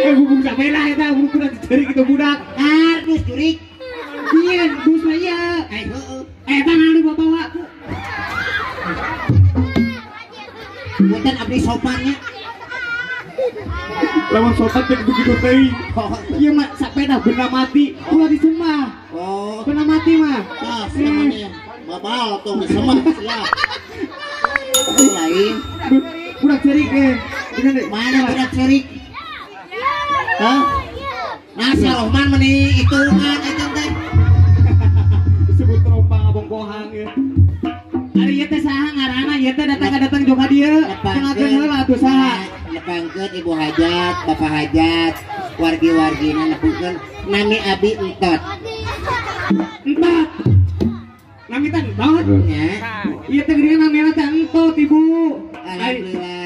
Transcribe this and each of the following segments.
Hubung sapeda eta budak cerik itu budak. Kardus jurik. Iya, dus mah ieu. Heeh. Eta naon dibawa-bawa? Punten abdi sopannya. Lamun sopan teh begitu teh. Ieu mah sapeda benda mati, ulah disembah. Oh, benda mati mah. Tah, sia babal tuh disembah sia. Lain. Budak cerik eh. Mana budak cerik? Hah? Nah, si Rohman meni hitungan eta teh. Disebut terompang abongkohang ya. Ari ieu teh saha ngaranna? Ieu teh datang-datang jog ka dieu. Kenalkeun heula atuh saha? Nepangkeun Ibu Hajat, Bapak Hajat, wargi-wargina nepungkeun nami abi Entot. Entot. Nami teh Entot? Nya. Ieu teh geuningan namina teh Entot, Ibu. Alhamdulillah.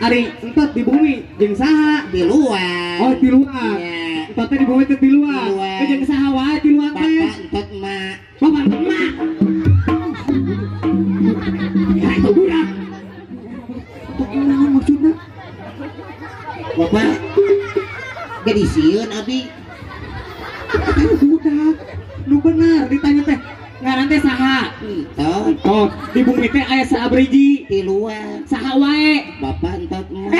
Ari Entot di bumi jeung saha? Di luar. Oh, di luar. Nya. Entot teh di bumi teh di luar. Jeung saha wae di luar teh? Bapak Entot emak. Bapak Entot emak. Ya itu budak. Naon maksudna? Bapak jadi sieun abi. Kan budak. Nu bener ditanya teh ngaran teh saha? Entot. Entot. Di bumi teh aya sabriji di luar. Saha wae? Bapak Entot emak.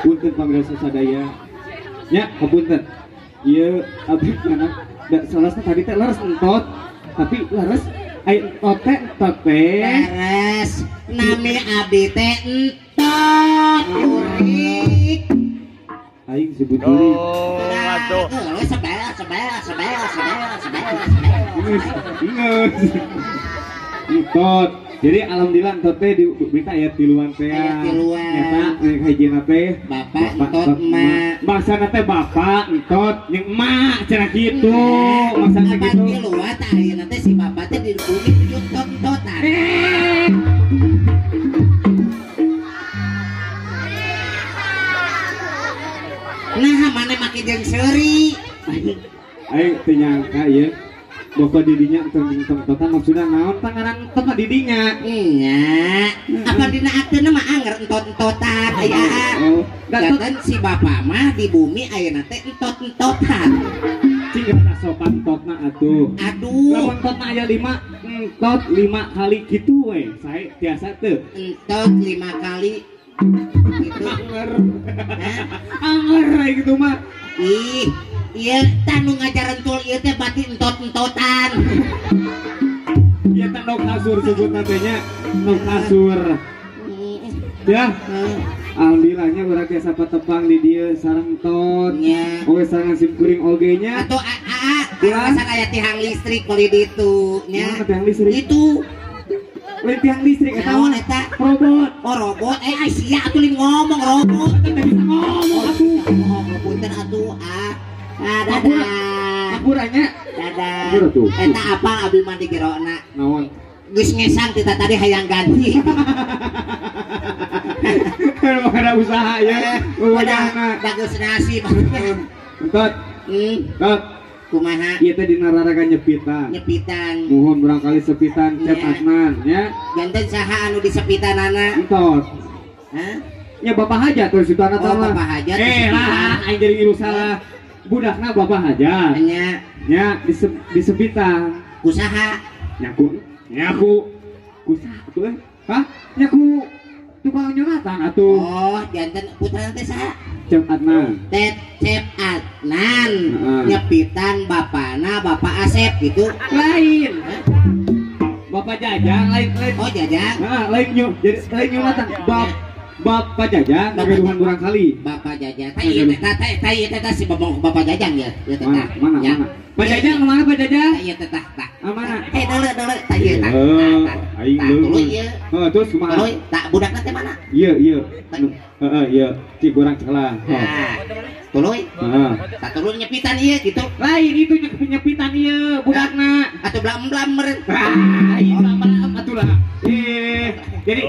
Punten pamirsa sadaya. Nya, hapunten. Ieu abdi kana da salasna tadi teh leres entot, tapi leres ai entot teh entot teh. Leres nami abdi teh entot jurik. Aing disebut jurik. Atuh. Sebel sebel sebel sebel sebel. Ingat. Entot. Jadi alhamdulillah entot teh di berita aya tiluan teh. Aya tiluan. Nyata hijina teh Bapak entot emak. Maksana teh bapak entot jeung emak cenah kitu. Maksana kitu. Tiluan tah ayeuna teh si bapak teh di bumi tujuh entot-entotan. Nah, mana make jeung seuri. Aing teu nyangka ieu. Bapak didinya entot-entotan maksudna naon pangaran entot mah didinya. Nya. Apa dina ateuna mah anger entot-entotan aya. Oh, janten si bapak mah di bumi ayeuna teh entot-entotan. Cing rada sopan entotna atuh. Aduh. Lamun entotna aya 5, entot 5 kali kitu we. Sae tiasa teu. Entot 5 kali gitu. Anger. Anger gitu mah. Ih. Iya, tanu ngajaran tul ieu teh bati entot-entotan. Ieu teh nok kasur sebutna teh nya, nok kasur. Ya. Alhamdulillahnya urang tiasa patepang di dieu sareng entot. Nya. Oge sareng sim kuring oge nya. Atuh aa, alasan aya tihang listrik kali ditu nya. Kumaha tihang listrik? Itu. Lain tihang listrik eta mah eta robot. Oh, robot. Eh, ai sia atuh lain ngomong robot. Teh bisa ngomong atuh. Ngomong punten atuh ah. Ah, dadah. Ampuranya. Dadah. Eta apa abi mah digerokna? Naon? Geus ngesang tita tadi hayang ganti. Ada usaha ya. Udah bagus nasib. Entot. Entot. Kumaha? Ieu teh dina raraga nyepitan. Nyepitan. Muhun barangkali sepitan Cep Adnan nya. Janten saha anu disepitanana? Entot. Hah? Nya Bapak Hajat tuh situ anak Oh, Bapak Hajat. Eh lah, aing jadi ngilu salah. Budakna Bapak Hajat. Nya. Nya disepitan. Kusaha? Nyaku. Nyaku. Kusaha tuh eh? Hah? Nyaku tukang nyunatan atuh. Oh, janten putrana teh saha? Cep Adnan. Cep Adnan. Nyepitan bapana Bapak Asep gitu. Lain. Bapak Jajang lain lain. Oh, Jajang. Heeh, lain nyu. Jadi lain nyunatan. Bapak Jajang gaduhan kurang kali. Bapak Jajang. Tah ieu teh tah ieu teh si babong Bapak Jajang ya. Ieu teh. Mana mana. Pak Jajang kemana Pak Jajang? Ieu teh tah tah. Mana? Eh deuleu deuleu tah ieu tah. Aing leuweung. Heeh, terus kumaha? Tuluy tah budakna teh mana? Ieu ieu. Heeh, ieu. Cik urang cekelan. Nah. Tuluy. Heeh. Tah tuluy nyepitan ieu gitu. Lain itu nyepitan ieu budakna. Atuh blam-blam meureun. Ah, ieu blam-blam atuh lah. Eh, jadi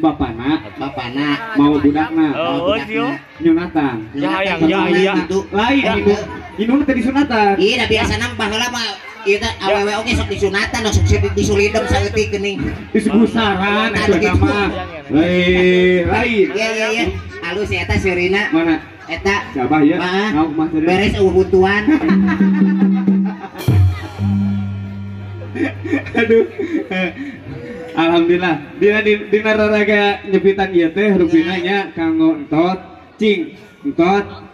bapana, bapana mau budakna, mau budakna nyunatan. Ya, ya, ya. Gitu. Lain itu, indungna teh disunatan. Iya, biasana baheula mah Ieu teh awewe oge sok disunatan sok disulidem saeutik geuning. Disugusaran eta mah. Lain, lain. Iya iya iya. Halus eta seurina. Mana? Eta. Siapa ya? Beres eueuh buntuan. Aduh. Alhamdulillah. Dina dina raraga nyepitan ieu teh rupina nya kanggo entot, cing, entot.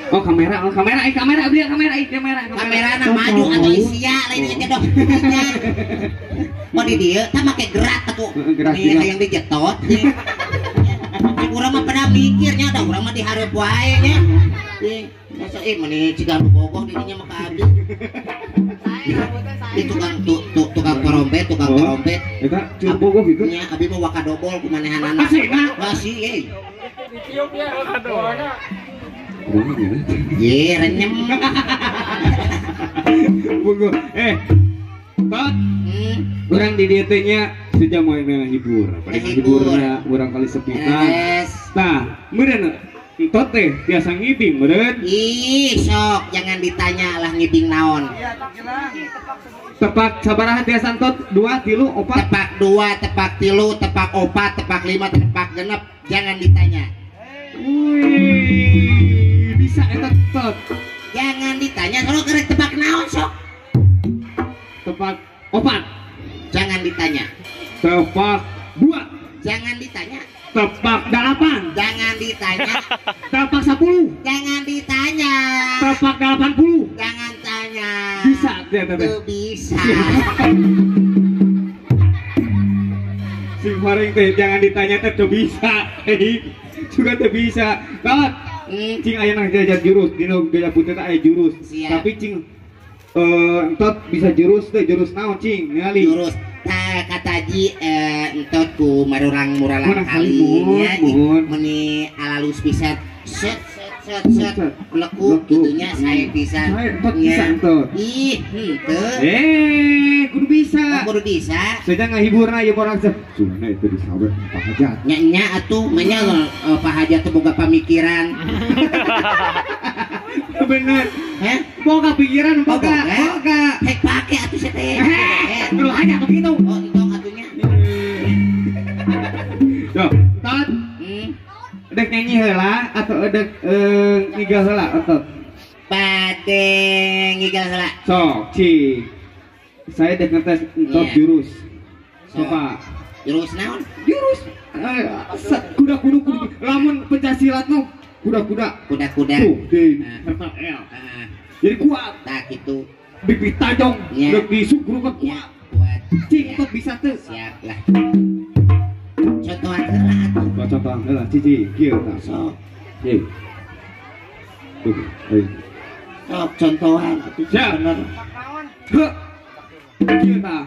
Oh kamera, oh kamera, kamera, beli kamera, kamera. Kamera na maju atau isia lain aja dong. Mau di dieu tah make gerak atuh. Nih hayang dijetot. Cik urang mah pada mikirnya da urang mah dihareup wae nya. Masa meni ciga nu bogoh di dinya mah ka abdi. Di tukang tukang trompet, tukang trompet. Eta cur bogoh gitu. Nya abi mah wakadobol ku manehanana. Masih euy. Ditiup ya wakadobol. Ye, renyem. Bunggu, tot. Urang di dieu teh nya sejam moal ngahibur. Paling hiburna urang kali sepitan. Tah, meureun entot teh biasa ngibing meureun. Ih, sok jangan ditanya lah ngibing naon. Tepak sabaraha tiasa entot? 2, 3, 4. Tepak 2, tepak 3, tepak 4, tepak 5, tepak 6. Jangan ditanya. Wih, bisa eta tot. Jangan ditanya kalau kerek tebak naon sok. Tepak 4. Jangan ditanya. Tepak 2. Jangan ditanya. Tepak 8. Jangan ditanya. Tepak 10. Jangan ditanya. Tepak 80. Jangan tanya. Bisa ya teh. Bisa. Sing goreng teh jangan ditanya teh tuh bisa. Juga teh bisa. Tot. Cing aya nang jajan jurus, dina gaya putih teh aya jurus. Siap. Tapi cing entot bisa jurus teh, jurus naon cing ningali. Jurus tah kata ji entot ku marurang muralang kali nya meni alalus pisan. Set set set set lekuk gitunya saya pisan. Entot bisa entot. Ih, henteu. Kudu bisa. Oh, kudu bisa. Saja ngahiburna ieu orang teh. Sunna itu disawet Pak Hajat. Nya nya atuh menya Pak Hajat teh boga pamikiran. Bener. Heh? Boga pikiran boga. Boga. Hek pake atuh sia teh. Kudu hanya begitu. Oh, entong atunya. Tuh, tot. Dek nyanyi heula atau dek ngigal heula atau bade ngigal heula. Sok, cing. Saya dek ngetes entot jurus. Coba. Jurus naon? Jurus kuda-kuda kudu lamun pencak silat nu kuda-kuda. Kuda-kuda. Tuh, di L. Jadi kuat. Tah kitu. Bibi tajong, dek disugru kuat. Kuat. Cing entot bisa teu. Siap lah. Contohan heula atuh. Contohan heula cici kieu tah. Sok. Ye. Tuh, ayo. Sok contohan atuh. Siap. Bener. Heuh. Kieu tah.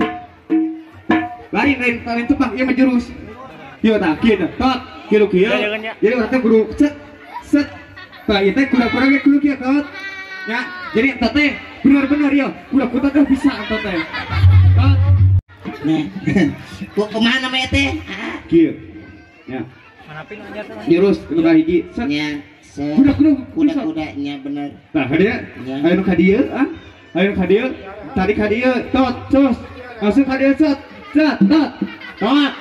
Lain lain lain tepang ieu mah jurus. Kieu tah, kieu tah. Tot, kieu kieu. Jadi urang teh kudu set set. Tah ieu teh kuda-kuda ge kudu kieu tot. Ya, jadi entot teh bener-bener ieu kuda-kuda teh bisa entot teh. Tot. Nah, kok kemana namanya teh? Kieu. Ya. Jurus nu kahiji. Set. Nya, set. Kuda-kuda kuda-kudanya bener. Tah, ka dieu. Aya nu ka dieu, ah. Aya nu ka dieu. Tadi ka dieu, tot, cus. Langsung ka dieu, set. Set, tot. Tot.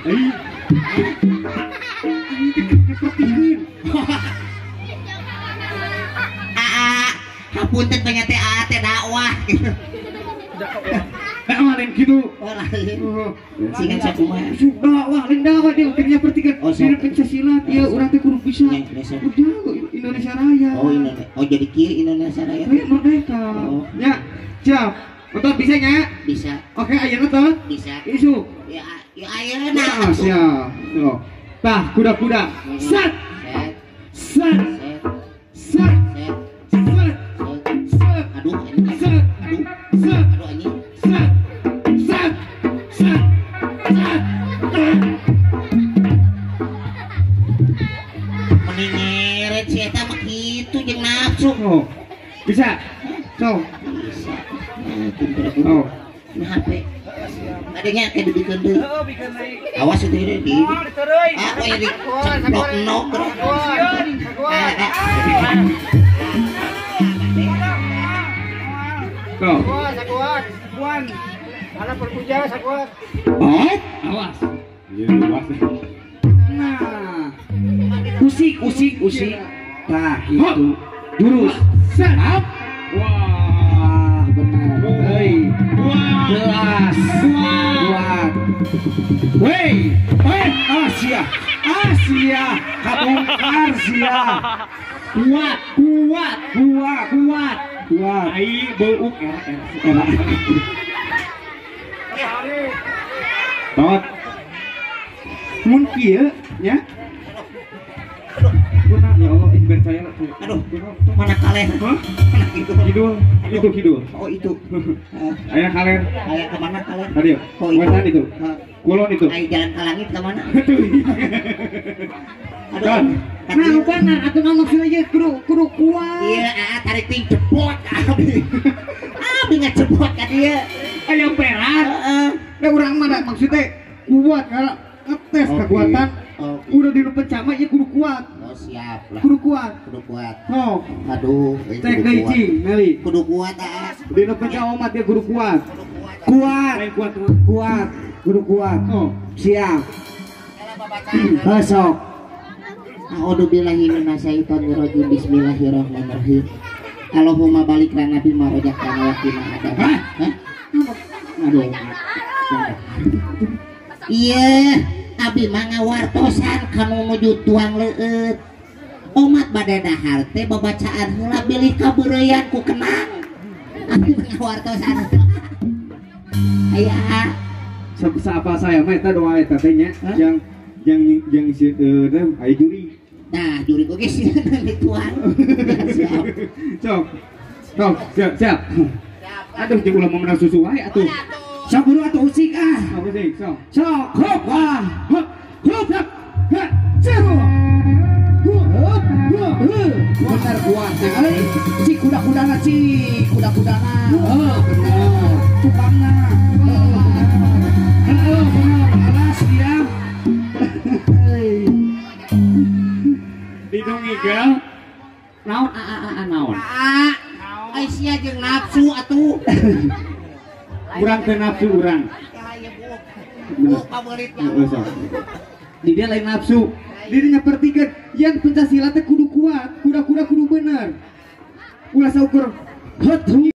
Ai. Aa, hapunten teh teh aa teh dakwah gitu. Dakwah lain gitu. Oh, lain. Singkat sakumaha. Dakwah lain dakwah dia akhirnya pertikan. Dina pencak silat ieu urang teh kudu bisa. Udah Indonesia Raya. Oh, Indonesia. Oh, jadi kieu Indonesia Raya. Iya, merdeka. Ya, siap. Entot bisa nya? Bisa. Oke, ayeuna tot? Bisa. Isu. Ya, ya ayeuna. Ah, siap. Tuh. Tah, kuda-kuda. Set. Set. Set. Set. Set. Aduh, anjing. Set. Aduh. Set. Aduh, anjing. Set. Set. Set. Set. Mending ngeret si eta mah kitu jeung nafsu. Oh. Bisa. So. Bisa. Oh. Nah, HP. Adanya kayak dibikeun deui. Heeh, bikeun deui. Awas itu di. Oh, diteureuy. Ah, oh di nok nok. Saguan, saguan. Oh, awas. Iya, awas. Nah. Usik, usik, usik. Tah, gitu. Jurus. Serap. Wah, benar. Hei. Jelas. Kuat. Wei, wei, Asia. Asia, kabongkar sia. Kuat, kuat, kuat, kuat, kuat. Ai beuk era era. Tot. Mun kieu nya. Guna ya Allah ih percaya lah. Aduh, mana kaler? Hah? Mana kidul? Kidul. Itu kidul. Oh, itu. Aya kaler. Aya ke mana kaler? Tadi. Oh, itu. Wetan itu. Kulon itu. Aya jalan ke langit ke mana? Aduh. Nah, benar atuh naon maksudna ieu kudu kudu kuat. Iya, tarik ting cepot ka abi. Abi ngejepot ka dieu. Aya perat. Heeh. Da urang mah da maksudnya kuat kalau ngetes kekuatan. Udah di pencama ieu kudu kuat. Oh, siap lah. Kudu kuat. Kudu kuat. Oh. Aduh, cek deui cing, Meli. Kudu kuat ah. Di pencama mah dia kudu kuat. Kuat. Kuat, kuat. Kudu kuat. Oh, siap. Besok. A'udzubillahi minasyaitonirrajim. Bismillahirrahmanirrahim. Allahumma balik lana bima razaqtana wa qina adzaban. Hah? Aduh. Iya, abi mah ngawartosan kanu nuju tuang leueut. Omat bade dahar teh babacaan heula bilih kabeureyan ku kenang. Abi mah ngawartosan. Aya. Saapa saya mah eta doa eta teh nya yang si aya juri. Nah, juri oge sieun dituang. Siap. Sok. Sok, siap, siap. Aduh, jeung ulah memenang susu wae atuh. Sok buru atuh usik ah. Sok usik, sok. Sok, hop, wah. Hop, hop, hop. Ha, seru. Hup, hup, bener kuat. Euy, cik kuda-kudana cik, kuda-kudana. Heuh, bener. Tukangna. Heeh, bener. Alas dia. Hidung igel. Naon a a a naon? A. Ai sia jeung nafsu atuh. Urang teu nafsu urang. Bu, pabeurit ya. Di dia lain nafsu. Dirinya pertikan yang Pancasila teh kudu kuat, kuda-kuda kudu bener. Ulah saukur Hut.